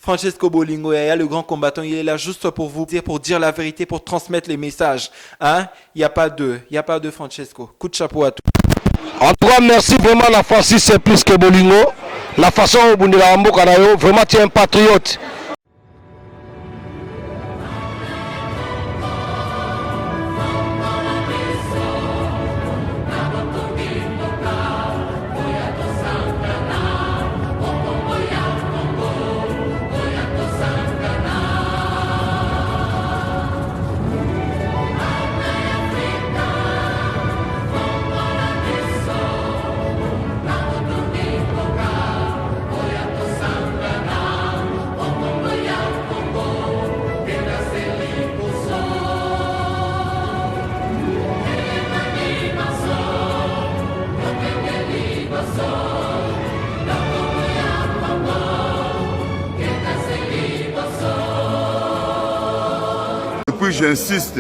Francesco Bolingo Yaya, le grand combattant, il est là juste pour vous dire, pour dire la vérité, pour transmettre les messages. Hein? Il n'y a pas de, il y a pas de Francesco. Coup de chapeau à toi. En tout cas, merci vraiment la Francis c'est plus que Bolingo. La façon obundela mboka na yo, vraiment tu es un patriote. Et puis j'insiste,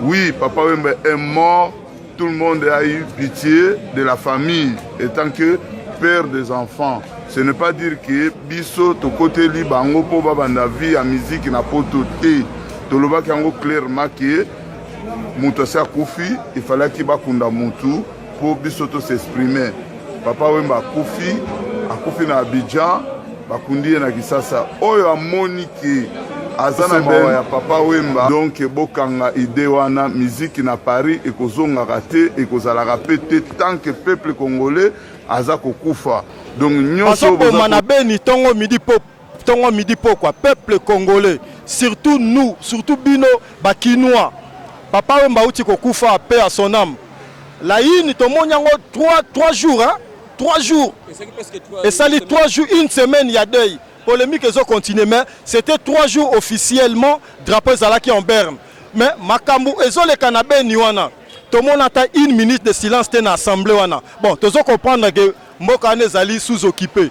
oui, Papa Wemba est mort, tout le monde a eu pitié de la famille, étant que père des enfants. Ce n'est pas dire que biso tokoteli bango po babanda vie ya musique na poto te. Tolobaki yango clairement que moto asi akufi, il fallait bakunda mutu po biso to s'exprimer. Papa Wemba akufi, akufi na Abidjan, bakundi ye na Kisasa. Oyo amoni ke aza na mawa ya Papa Wemba, donc bokanga idée wana, musique na Paris ekozongaka te, ekozalaka pe te tant que peuple congolais aza kokufa. Donc nyonso bazoboma na Beni tongo midi po tongo midi pokwa, peuple congolais, surtout nous, surtout bino ba kinois. Papa Wemba auti kokufa, paix à son âme. La yini tomoni yango 3 jours, hein? 3 jours. Esali 3 jours, une semaine ya deuil. Polémique ezo continuer, mais c'était 3 jours officiellement drapeau ezalaki en berne. Mais makambo ezoleka na Beni wana. Tomona ata une minute de silence te na assemblée wana. Bon, tozo comprendre que mboka wana ezali sous-occupé.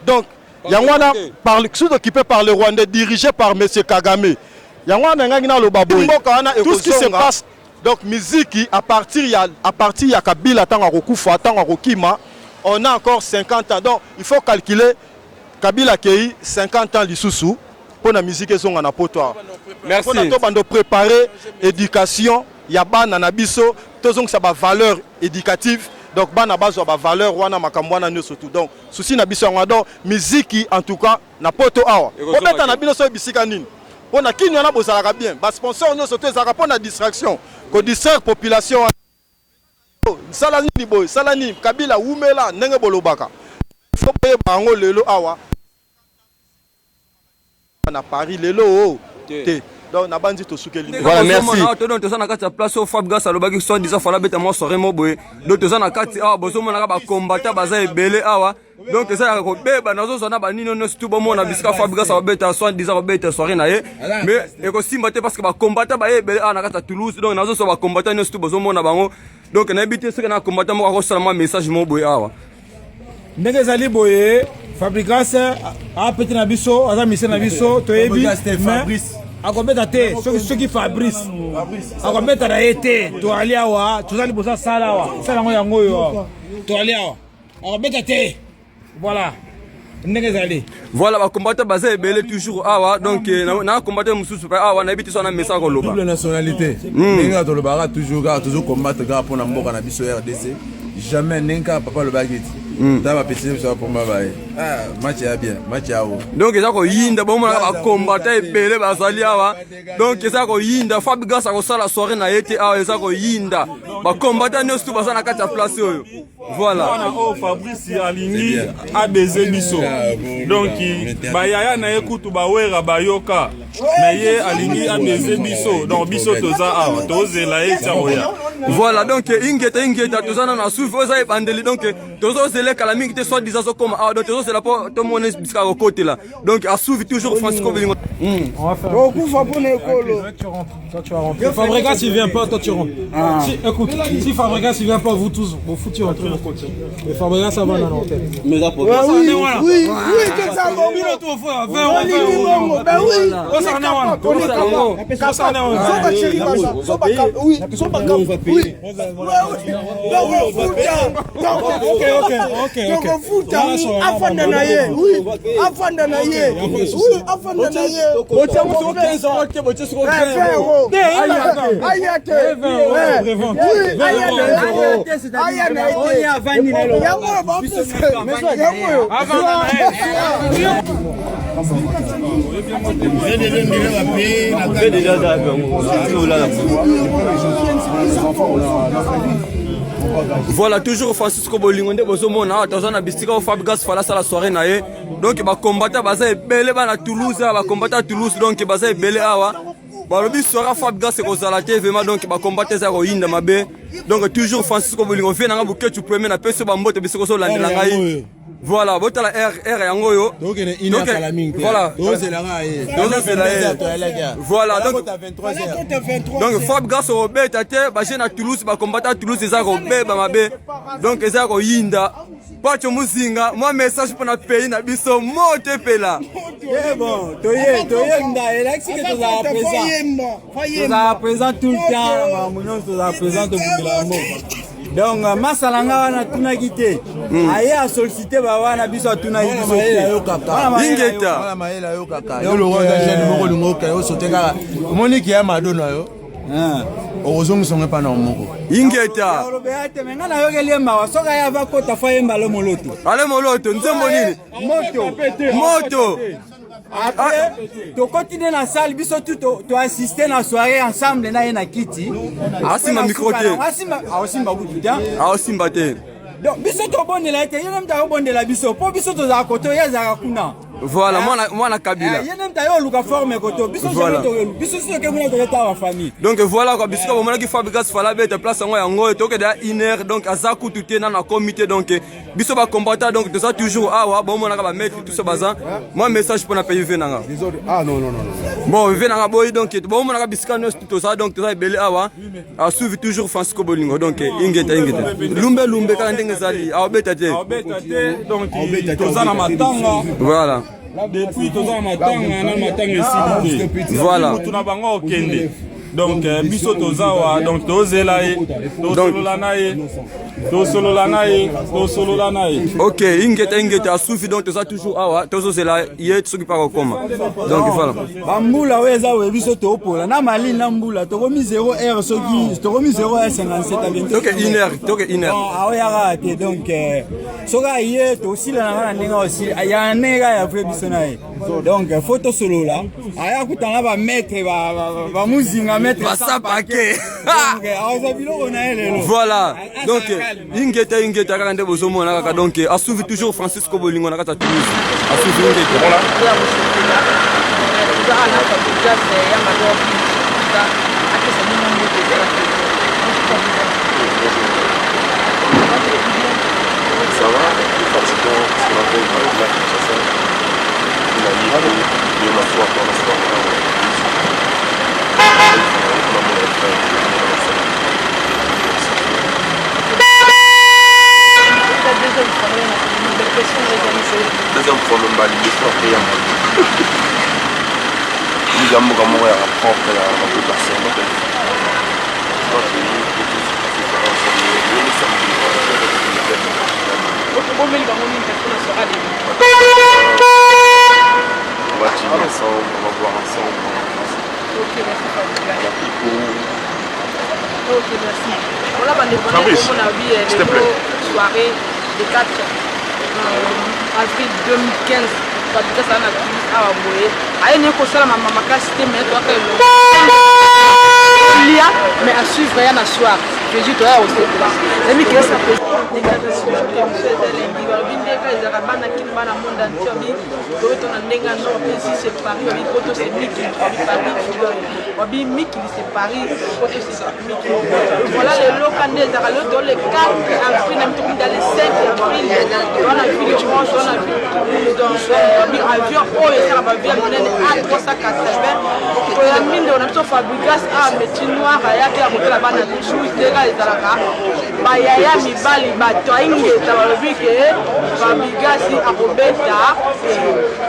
Donc yango wana par sous-occupé par le Rwandais dirigé par monsieur Kagame. Yango wana ngangi naloba boye. Mboka wana tout ce qui se passe donc miziki à partir ya Kabila tango akokufa, tango akokima, on a encore 50 ans. Donc il faut calculer Kabila kei 50 ans lisusu pour la musique ezonga na poto. Merci. Pour to bando préparer éducation ya bana na biso tozongisa ba valeur éducative. Donc bana bazwa ba valeur wana makambo wana nyonso tout. Donc souci na biso yango. Donc musique en tout cas na poto awa. Bobeta na bino so bisika nini? Pona kini wana bozalaka bien. Ba sponsor nyonso to ezalaka pona distraction. Ko distraire population wana. Sala nini boye, sala nini Kabila wumela ndenge bolobaka. Faut boyeba yango lelo awa na Paris lelo oh, te. Donc na bandi tosukeli. Voilà, merci. To donc toza na kati ya place oyo Fabregas alobaki soit disant fala beta mwa soirée mo boye. Donc toza na kati awa bozomonaka ba combattant baza ebele awa. Donc eza ya kobeba nazozwa na banini nyonso tu bomona bisika Fabregas akobeta soit disant akobeta soirée na ye. Mais ekosimba te parce que ba combattant baye ebele awa na kati ya Toulouse. Donc nazozwa ba combattant nyonso tu bozomona bango. Donc nayebi te soki na combattant moko akosala mwa message moko boye awa. Ndenge ezali boye Fabregas apeti na biso aza mise na biso toyebi mais akobeta te soki Fabrice akobeta na ye te toali awa toza liboso asala awa sala yango yango oyo toali awa akobeta te voilà ndenge ezali. Voilà ba combattant baza ebele toujours awa donc na combattant mosusu pe awa nayebi te so na message koloba. Double nationalité. Ndenge tolobaka toujours kaka tozo combattre kaka mpona mboka na biso RDC. Jamais ndenge kaka papa alobaki ti. Ta ba petit biso pomba baye. Ah match ya bien, match ya haut. Donc eza koyinda bomonaka ba combattant ebele bazali awa. Donc eza koyinda Fabregas akosala soirée na ye te awa eza koyinda. Ba combattant nyonso baza na kati ya place oyo. Voilà. Mwana oyo Fabrice alingi abeze biso. Donc bayaya na ye kutu bawera bayoka mais ye alingi abeze biso. Donc biso toza awa tozela ye tia koya. Voilà donc ingeta ingeta toza na na suivi oza ebandeli donc tozozela kala mingi te soit disant azokoma awa donc tozozela po tomona bisika kokotela. Donc asuivi toujours Francisco Bolingo. Okufa mpona ekolo. Toi tu vas rentrer. Fabregas il vient pas, toi tu rentres. Si, écoute, si Fabregas il vient pas, vous tous, vous foutu rentrez. Mais Fabregas ça va dans l'hôtel. Mais oui, oui, oui, que ça va. Ben oui, on est capable, on est capable. Oui. Tokofuta afanda na ye oui afanda na ye oui afanda na ye aya te aya na ye yango oyo Voilà, toujours Francisco Bolingo nde bozomona awa toza na bisika oyo Fabregas fala asala soirée na ye. Donc ba combattants baza ebele bana Toulouse, ba combattants Toulouse donc baza ebele awa. Balobi soirée Fabregas ekozala te vraiment donc ba combattants eza koyinda mabe. Donc toujours Francisco Bolingo vie nanga Boketshu premier na pesi ba mbote bisika ozolandela ngai. Voilà, botala R R yango oyo. Tokende une heure kala mingi te. Voilà. Tozelaka ye. Tozozela ye. Voilà, donc donc Fabregas obeta te ba jeune à Toulouse ba combattant à Toulouse eza kobeba mabe. Donc eza koyinda. Pacho Muzinga, moi message pour na pays na biso moto epela. Eh bon, toye toye nda elakisi ke tozala présent. Tozala présent tout le temps, makambo nyonso tozala présent tobundela mboka. Donc euh, masala nga wana atunaki te hmm. aye asollicite bawana biso atunaki biso te ingeta mayele ayokaka yo lokola oza jeune moko olingi okende osote kaka omoni kiya mado na yo okozongisa ngo epa na moko ingeta olobela te me ngai nayokeli ye mawa soki aye ava kota fo ayemba ale moloto ale moloto nzembo nini moto moto Après, tokoti nde na salle biso tout toassiste na soirée ensemble na ye na kiti. Asimba micro te. Asimba aosimba kutu te. Aosimba te. Donc biso tobondela ye te, ye nde moto akobondela biso mpo biso tozalaka koto ye azalaka kuna. Voilà, mwana mwana Kabila. Eh, ye nde moto aye oluka forme koto biso voilà. biso soki toke kuna toketa ba famille. Donc voilà quoi, bisika bomonaki Fabregas Fala beta place yango yango tokende ya une heure donc aza kutu te na na comité donc biso ba combattant donc toza toujours awa bomonaka ba maître tout ça baza moi message pona pays ve nanga ah non non non bon ve nanga boyi donc bomonaka bisika nyonso toza donc toza ebele awa asuivi toujours Francisco Bolingo donc ingeta ingeta lumbe lumbe kaka ndenge ezali aobeta te aobeta te donc toza na matanga voilà depuis toza na matanga na matanga esili te voilà motu na bango okende donc euh, biso toza wa donc tozela ye tosolola na ye tosolola na ye tosolola na ye ok ingeta ingeta asufi donc toza toujours awa tozozela ye soki mpa kokoma donc voilà bambula oyo eza oyo biso topola na malili na mbula tokomi 0 heure soki tokomi 0 heure 57 bientôt toke 1 heure toke 1 heure aoyaka te donc euh, soki aye tosilana kaka na ndenge osila ya ndenge kaka ya vrai biso na ye donc faut tosolola aya akutana bamaître bamuzinga maître basapake aza biloko na ye lelo voilà donc ingeta ingeta kaka nde bozomona kaka donc asuvi toujours francisco bolingo na kati ya toulouse asuvi ingeta Ça va, fatigant, parce qu'on a fait la Kinshasa. On a livré, et on a soir, on a soir, Deuxième fois, même pas l'histoire payant. Nous avons moko ya propre ya population. On va chiller ensemble, on va boire ensemble. Ok, merci Fabrice. Ok, merci. Voilà, Fabrice, s'il te plaît. Soirée le 4 euh, avril 2015 Fabrice aza na Toulouse awa boye aye naye kosalama makasi te mais toyaka elongo lia mais à suivre ya na soir jésus toya kosepela nayebi ke balobi ndenge ezalaka bana kini bana monde entier bi toyoto na ndenge ya nord mpe si c'est paris babi poto c'est mikili babi paris babi mikili c'est paris poto c'est mikili voilà lelo ka nde ezalaka lelo to le 4 avril na mitokomi dans le 5 avril toa na ville orange toa na ville toulouse donc babi avion oyo esala bavi ya monene a 380 toyambi ndeko na biso fabrigas a meti noir ayaki ya kotala bana toulouse ndenge ezalaka bayaya mibali bato aingeta balobi ke fabrigas akobeta.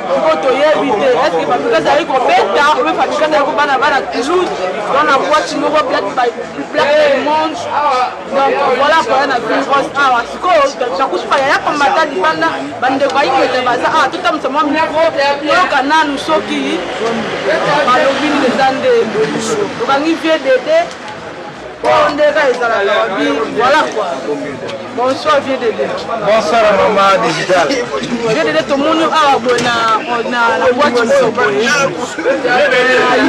Sikoyo toyebi te est-ce que Fabrigas azali kobeta ou bien Fabrigas azali kobana bana Toulouse dans la boîte moko Black Black Diamond. Donc voilà quoi na ville rose awa sikoyo nakusuka yaya combattant libanda bandeko ayingete baza awa totambwisa mwa micro toyoka nanu soki balobi nini eza nde tokangi vieux dede oyo ndeka ezalaka babi voilà quoi. Bonsoir vieux dede. Bonsoir maman digital. Vieux dede tomoni awa boye na na na boîte oyo boye.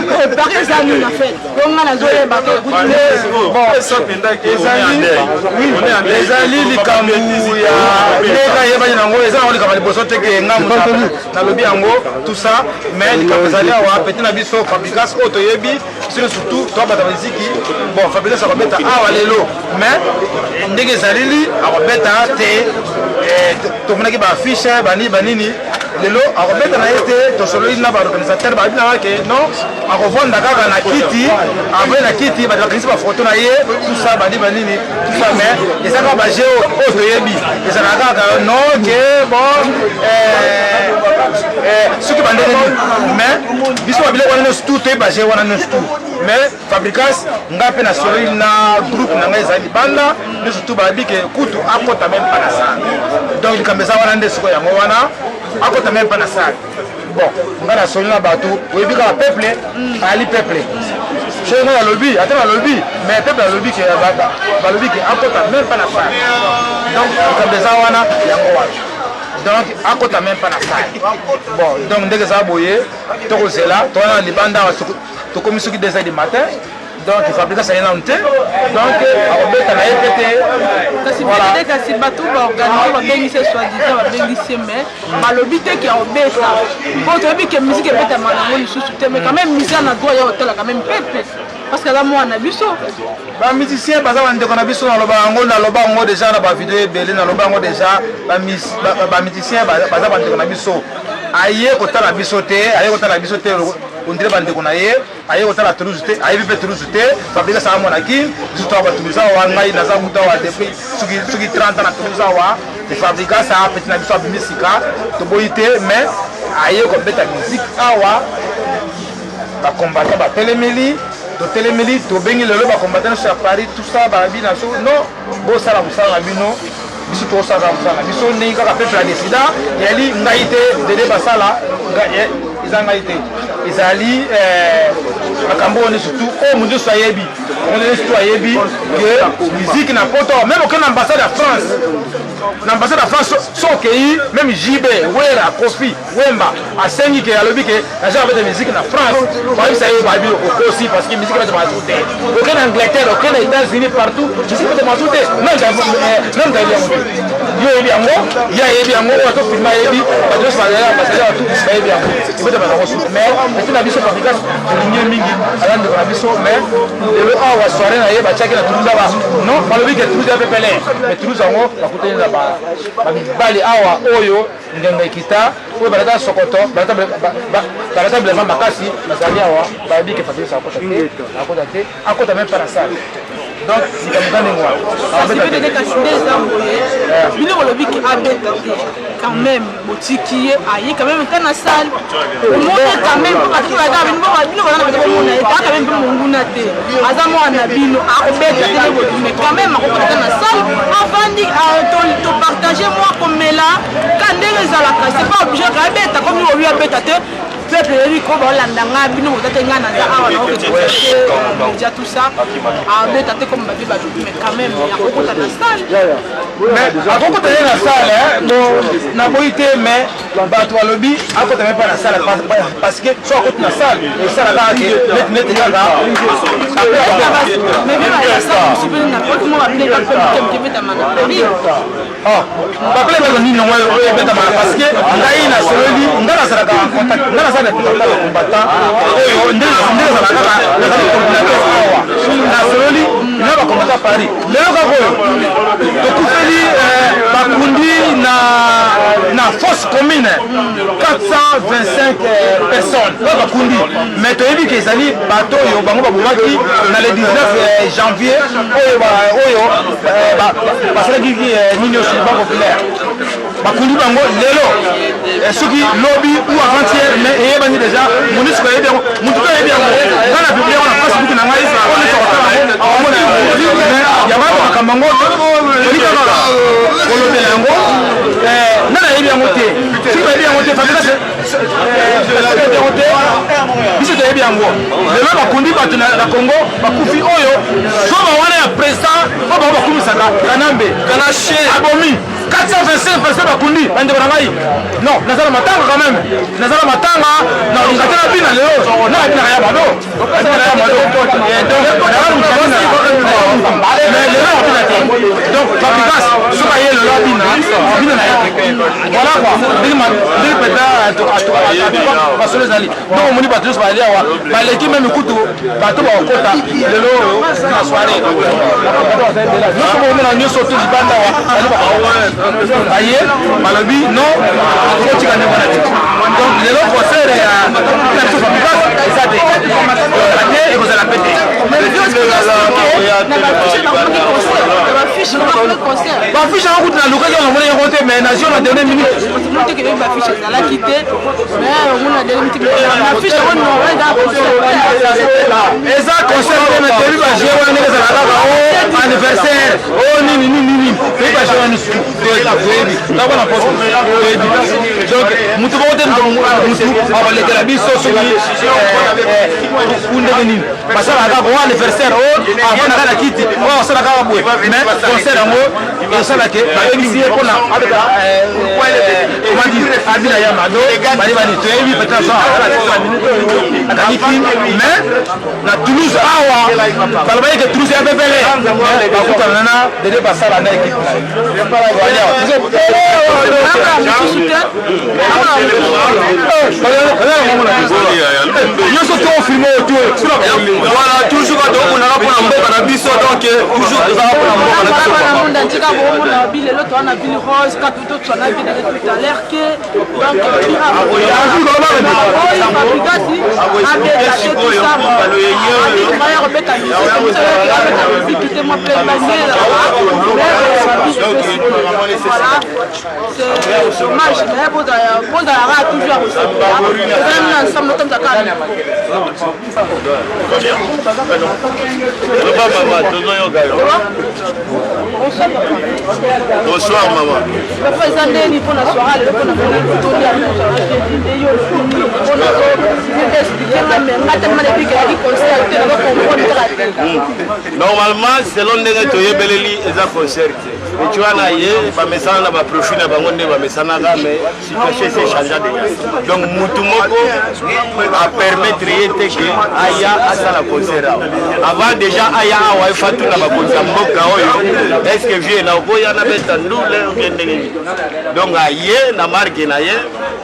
Prépare eza nini en fait? Po nga nazoyeba te Bon, ezali likambo ya ndenge ayebani nango eza nango likambo ya liboso te ke nga moto nalobi yango tout ça mais likambo ezali awa pete na biso Fabrigas oyo toyebi biso surtout toabata miziki bon Fabrigas akobeta awa lelo mais ndenge ezalili akobeta te eh, tomonaki baaffiche banini banini lelo akobeta na ye te tosololi na baorganisateur bayebi na ke non akovanda kaka na kiti avandi na kiti bato bakangisi bafoto na ye tout ça bani banini tout ça mais eza kaka baje oyo toyebi ezalaka kaka non ke bon eh, eh, soki bandenge nini mais biso babiloko wana nyonso tout toyebi baje wana nyonso tout mais Fabricas nga pe na sololi na groupe na ngai ezali libanda nyonso tu balobi ke kutu akota meme pas na salle donc likambo eza wana nde sikoyo yango wana akota meme pas na salle bon nga na sololi na bato oyebi kaka peuple ali peuple soki ngai nalobi ata nalobi mais peuple alobi ke balobi ke akota meme pas na salle donc likambo eza wana yango wana donc akota meme pas na salle bon donc ndenge eza boye tokozela towana na libanda tokomi soki 2 heures du matin donc fabrikas aye nanu te donc akobeta na ye mpe te kasi voilà. kasi bato baorganize babengisi soi-disant babengisi mais balobi te ke akobeta mpo toyebi ke musique ebetama nango lisusu te mais quand même musicien na droit ya kotala quand même peuple parce que aza mwana na biso bamusicien baza bandeko na biso naloba yango naloba yango deja na bavideo ebele naloba yango deja bamusicien baza bandeko na biso aye kotala biso te aye kotala biso te ondire bandeko na ye aye kotala toulouse te ayebi mpe toulouse te fabrigas aza mwana kin biso toa batoulouse awa ngai naza kuta awa depuis soki soki 30 ans na toulouse awa fabrigas a peti na biso abimi sika toboyi te mais aye kobeta musique awa bacombattant batelemeli totelemeli tobengi lelo bacombattant nyonso ya paris tout ça balobi na biso non bosala mosala na bino biso tokosalaka mosala na biso ndenge kaka peuple adesida eyali ngai te dede basala eza ngai te ezali eh, makambo oyo nyonso tu oyo moto nyonso ayebi moto nyonso tu ayebi ke miziki na poto meme okende na ambassade ya france na ambassade ya france so okei meme jb wera kofi wemba asengi ke alobi ke naza kobeta musique na france bayebisa ye babi okosi parce que musique ebeta masu te oke na angleterre oke na états-unis partout musique ebeta masu te même tayebi yango te yo oyebi yango ye ayebi yango oyo azofilme ayebi bato nyonso bazali batu bayebi yango ebeta bango su mais esi na biso fabrikas tolingi ye mingi aza ndeko na biso mais lelo awa soirée na ye batiaki na toulouse awa non balobi ke toulouse ya pepele mais toulouse yango bakutani na bamibali awa oyo ngenga ekita oyo balata sokoto balata bilamba makasi bazali awa bayebi ke fabrice akota te akota te akota meme pas na salle donc likambo eza ndenge wana kasi nde eza boye bino bolobi ke abeta te quand même botiki ye aye quand même ta na salle omoni quand même mpo bato baza bino baza na bato bomona ye taa quand même mpe monguna te aza mwana na bino akobeta te nde bolobi mais quand même akokota ta na salle avandi topartage mwa komela ka ndenge ezalaka c'est pas obligé ka abeta komi obi abeta te peuple eyebi ko baolanda nga bino boza te nga naza awa naokende media tout ça abeta te comme babi balobi mais quand même akokota na salle mais akokota ye na salle bon naboyi te mais bato balobi akota meme pas na salle parce que so akoti na salle esala kaka ke neti neti kaka bapele bazo nini yango oyo ebetamaka parce que ngai nasololi ngai nazalaka en contact ngai naza na contact ya combattant oyo nde nazalaka kaka nazali coordinateur awa nasololi na bacombattant paris lelo kaka oyo tokufeli eh, bakundi na na fosse commune 425 eh, personnes oyo bakundi mais toyebi ke ezali bato oyo bango babomaki na le 19 eh, janvier oyo oyo basalaki nini oyo banque populaire. Bakundi bango lelo eh, soki lobi ou avant-hier, mais eyebani déjà, MONUSCO ayebi yango, motu mpe ayebi yango. Ngai na publie yango na Facebook na ngai, oyo nyonso akotala yango akomona yango. Mais ya baya makambo yango toli kaka kolobela yango, eh, nani ayebi yango te? Soki bayebi yango te, Fabrice eh, yango te, biso toyebi yango. Lelo bakundi bato na Congo bakufi, oyo zoba wana ya président oyo bango bakumisaka Kanambe abomi 425 personnes bakundi. Bandeko na ngai, non, naza na matanga quand même, naza na matanga, nakolinga te nabina lelo, na nabinaka ya bado, nabinaka ya bado. Donc naza moto mais lelo abina te. Donc Fabrigas soki aye lelo abina, abina na ye te. Voilà quoi, ndenge mpenza masolo ezali. Donc omoni bato nyonso bazali awa, baleki meme kutu bato bakokota lelo oyo na soirée, nyonso bomona nyonso to libanda awa baye balobi non, tokotika ndenge wana te. Donc lelo concert ya na biso Fabrigas eza te, ekozala te, ekozala pe te. Bafiche yango kutu nalukaki yango, namoni yango te, mais nazio na dernière minute. Ezalaki te, mais omona dernière minute affiche yango normal eza concert te. Mais toyebi baje wana ndenge ezala kaka o anniversaire o nini nini nini, toyebi baje wana nyonso, toyebi kaka na poste, toyebi. Donc motu moko te, motu akolekela biso soki ku ndenge nini basalaka kaka o anniversaire o avandaka na kiti oyo asala kaka boye. Mais concert yango esalake bayebisi ye mpona abeta, comment dire, abina ya mado bani bani, toyebi peut-être akangi film. Mais na Toulouse awa balobaki ke Toulouse ya bebele bakutana na Dede, basala na équipe na ye. Nyonso tofilme oyo. Voilà, toujours tokundaka mpona mboka na biso, donc toujours tozaka mpona mboka na biso. Bana monde entier kaka bomona bilelo, toza na ville rose kaka totwana ville tout à l'heure ke donc oyo Fabrigas abeta te, tout ça abeta kobeta musique, abeta musique te, mwa playback. Voilà, c'est dommage, mais bozalaka toujours ya kosepela, tozalami na ensemble, totamisa kaka. Loba mama, tozoyoka yo. Bonsoir mama. Papa, eza ndeni mpona soirée lelo, mpona tondi ya nde yo olobi mpona expliquer nga, mais nga tellement depuis que ezalaki concert te, nazo comprendre kaka te. Normalement, selon ndenge toyebeleli, eza concert te. Eti wana ye bamesana na baprofit na bango nde bamesanaka, mais situation esi echangea déjà. Donc mutu moko apermettre ye te ke aya asala concert awa. Avant déjà aya awa, efa tuna bakonzi ya mboka oyo: est ce que vie na okoya nabeta ndule oke ndenge nini? Donc aye na marke na ye,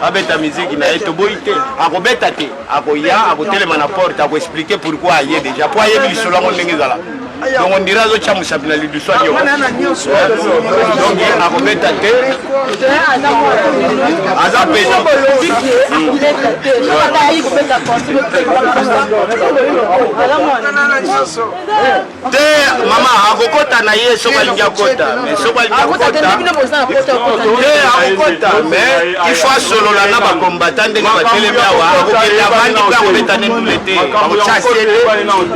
abeta miziki na ye, toboyi te. Akobeta te, akoya, akotelema na porte, akoexpliquer pourquoi aye déjà, po ayebi lisolo yango ndenge ezala. Donc on dirait azotya mosapi na lidusu anyoka. Donc akobeta te, aza pesa. Akobeta te, soki ayi kobeta concert. Te mama, akokota na ye soki alingi akota, mais soki alingi akota te, akokota, mais il faut asolola na bakombata ndenge batelemi awa. Akokende, avandi mpe akobeta ne ndule te, akotya se te,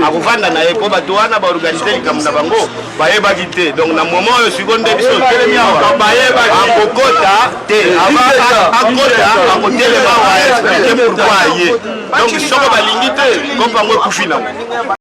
akovanda na ye, mpo bato wana baorganiser likambo na bango bayebaki te. Donc na moment oyo sikoyo nde biso totelemi awa, akokota te. Akota, akotelema awa, expliquer pourquoi aye. Donc soko balingi te, kopa yango ekufi nango.